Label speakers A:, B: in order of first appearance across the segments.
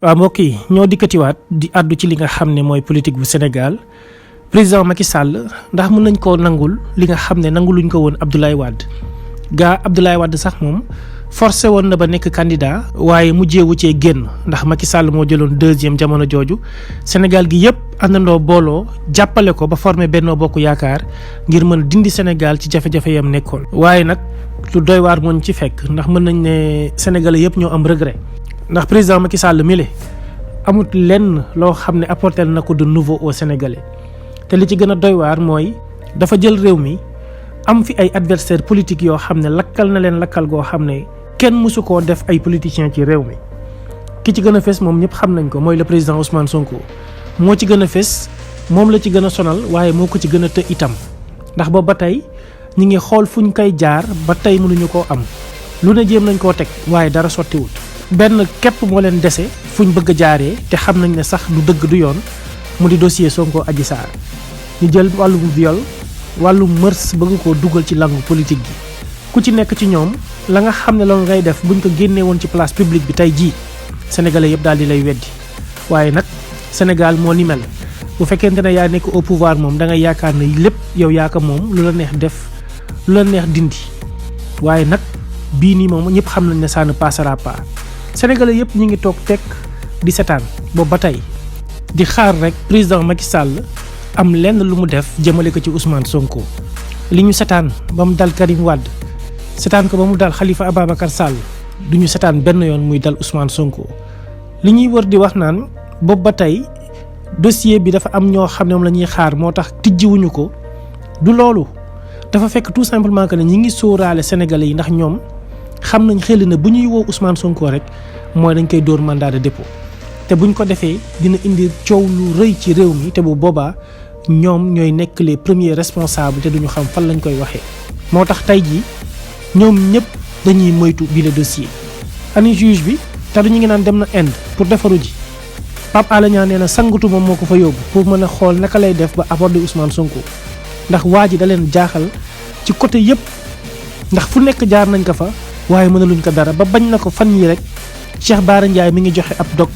A: waaw mbokk yi ñoo dikkatiwaat di àddu ci li nga xam ne mooy politique bu Sénégal président Macky Sall ndax mën nañ koo nangul li nga xam ne nanguluñ ko woon Abdoulaye Wade Abdoulaye Wade sax moom forcé woon na ba nekk candidat waaye mujjeewu cee génn ndax Macky Sall moo jëloon deuxième jamono jooju Sénégal gi yëpp àndandoo booloo jàppale ko ba formé Benno Bokk Yaakaar ngir mën dindi Sénégal ci jafe-jafe yam nekkoon. waaye nag lu doy waar moo ñu ci fekk ndax mën nañ ne Sénégalais yëpp ñoo am regret. ndax président Macky Sall mile amut lenn loo xam ne apporté na ko de nouveau au Sénégalais te li ci gën a doy waar mooy dafa jël réew mi am fi ay adversaires politiques yoo xam ne lakkal na leen lakkal goo xam ne kenn mësu koo def ay politiciens ci réew mi. ki ci gën a fës moom ñëpp xam nañ ko mooy le président Ousmane Sonko moo ci gën a fës moom la ci gën a sonal waaye moo ko ci gën a të itam ndax boobu ba tey ñi ngi xool fuñ koy jaar ba tey mënuñu koo am lu ne jéem nañ koo teg waaye dara sottiwut. benn képp moo leen dese fuñ bëgg a jaaree te xam nañ ne sax du dëgg du yoon mu di dossier Sonko Adji Sarr ñu jël wàllum viol wàllum mërs bëgg koo dugal ci langue politique gi ku ci nekk ci ñoom la nga xam ne loolu ngay def buñ ko génnee woon ci place publique bi tey jii sénégalais yëpp daal di lay weddi waaye nag Sénégal moo ni mel bu fekkente ne yaa nekk au pouvoir moom da ngay yaakaar ne lépp yow yaa ko moom lu la neex def lu la neex dindi waaye nag bii nii moom ñëpp xam nañ ne ça ne passera pas. Sénégalais yëpp ñi ngi toog tekk di setaan boobu ba tey di xaar rek président Macky Sall am lenn lu mu def jëmale ko ci Ousmane Sonko li ñu setaan ba mu dal Karim Wade setaan ko ba mu dal Khalifa Ababacar Sall du ñu setaan benn yoon muy dal Ousmane Sonko. li ñuy wër di wax naan boobu ba tey dossier bi dafa am ñoo xam ne moom la ñuy xaar moo tax tijjiwuñu ko du loolu dafa fekk tout simplement que ne ñi ngi sóoraale Sénégalais yi ndax ñoom. xam nañ xel na bu ñuy woo Ousmane Sonko rek mooy dañ koy dóor mandat de dépôt te buñ ko defee dina indi coow lu rëy ci réew mi te bu boobaa ñoom ñooy nekk les premiers responsables te duñu xam fan lañ koy waxee. moo tax tey jii ñoom ñëpp dañuy moytu bi le dossier. ani juge bi te duñu ngi naan dem na Inde pour defaru ji Pape Alé Niang nee na sangatu moom moo ko fa yóbbu pour mën a xool naka lay def ba aborder Ousmane Sonko ndax waa ji da leen jaaxal ci côté yëpp ndax fu nekk jaar nañ ko fa. waaye mënaluñ ko dara ba bañ na ko fan yi rek Cheikh Bara Ndiaye mi ngi joxe ab dog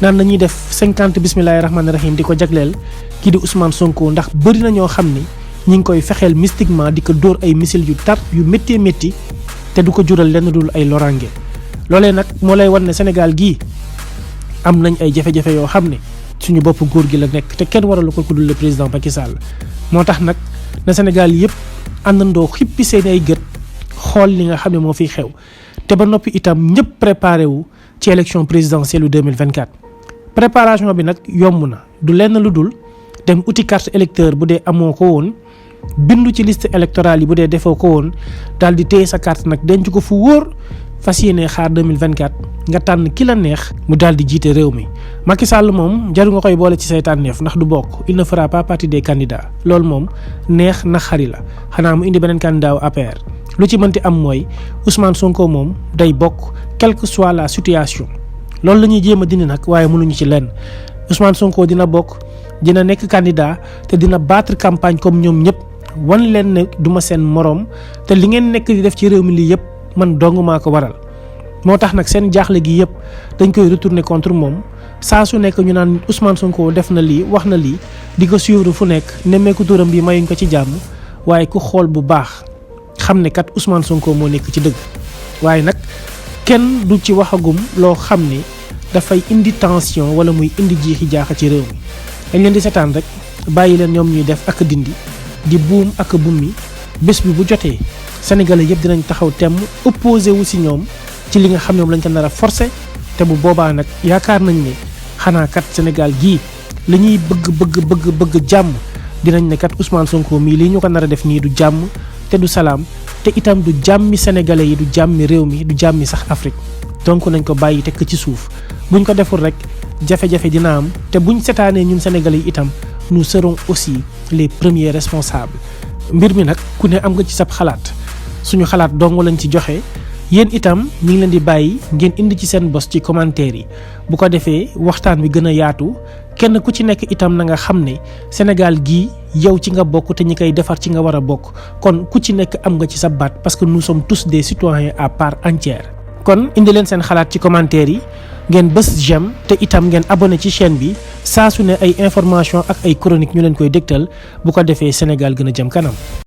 A: naan nañuy def 50 bismillahi rahmaani rahim di ko jagleel kii di Ousmane Sonko ndax bëri na ñoo xam ni ñi ngi koy fexeel mystiquement di ko dóor ay missile yu tar yu métti métti te du ko jural lenn dul ay loraange. loolee nag moo lay wan ne Sénégal gii am nañ ay jafe-jafe yoo xam ne suñu bopp góor gi la nekk te kenn waralu ko ku dul le président Macky Sall moo tax nag na Sénégal yëpp àndandoo xippi seen ay gët. xool li nga xam ne moo fiy xew te ba noppi itam ñëpp préparé wu ci élection présidentielle 2024 préparation bi nag yomb na du lenn lu dul dem uti carte électeur bu dee amoo ko woon bindu ci liste électorale yi bu dee defoo ko woon daal di téye sa carte nag denc ko fu wóor fas yéene xaar 2024 nga tànn ki la neex mu daal di jiite réew mi. Macky Sall moom jaru nga koy boole ci say tànneef ndax du bokk il ne fera pas partie des candidats loolu moom neex na xari la xanaa mu indi beneen candidat wu APR. lu ci mënti am mooy Ousmane Sonko moom day bokk quelle que soit la situation loolu la ñuy jéem a dindi nag waaye mënuñu ci lenn Ousmane Sonko dina bokk dina nekk candidat te dina battre campagne comme ñoom ñëpp wan leen ne du ma seen moroom te li ngeen nekk di def ci réew mi lii yëpp man dong maa ko waral. moo tax nag seen jaaxle gi yëpp dañ koy retourner contre moom saa su nekk ñu naan Ousmane Sonko def na lii wax na lii di ko suivre fu nekk nemmeeku turam bi mayuñ ko ci jàmm waaye ku xool bu baax. xam ne kat Ousmane Sonko moo nekk ci dëgg waaye nag kenn du ci waxagum loo xam ne dafay indi tension wala muy indi jiixi jaaxa ci réew mi dañ leen di seetaan rek bàyyi leen ñoom ñuy def ak dindi di buum ak bummi bés bi bu jotee sénégalais yëpp dinañ taxaw temm opposé wu si ñoom ci li nga xam ne moom lañ ko nar a forcé te bu boobaa nag yaakaar nañ ne xanaa kat Sénégal gii la ñuy bëgg jàmm dinañ ne kat Ousmane Sonko mii lii ñu ko nar a def nii du jàmm. te du salaam te itam du jàmmi sénégalais yi du jàmmi réew mi du jàmmi sax Afrique donc nañ ko bàyyi tekk ci suuf buñ ko deful rek jafe-jafe dina am te buñ setaanee ñun sénégalais yi itam nous serons aussi les premiers responsables. mbir mi nag ku ne am nga ci sab xalaat suñu xalaat dong lañ ci joxe yéen itam ñu ngi leen di bàyyi ngeen indi ci seen bos ci commentaire yi bu ko defee waxtaan wi gën a yaatu kenn ku ci nekk itam na nga xam ne Sénégal gii yow ci nga bokk te ñi koy defar ci nga war a bokk kon ku ci nekk am nga ci sa baat parce que nous sommes tous des citoyens à part entière. kon indi leen seen xalaat ci commentaire yi ngeen bës j'aime te itam ngeen abonné ci chaîne bi saa su ne ay information ak ay chronique ñu leen koy dégtal bu ko defee Sénégal gën a jëm kanam.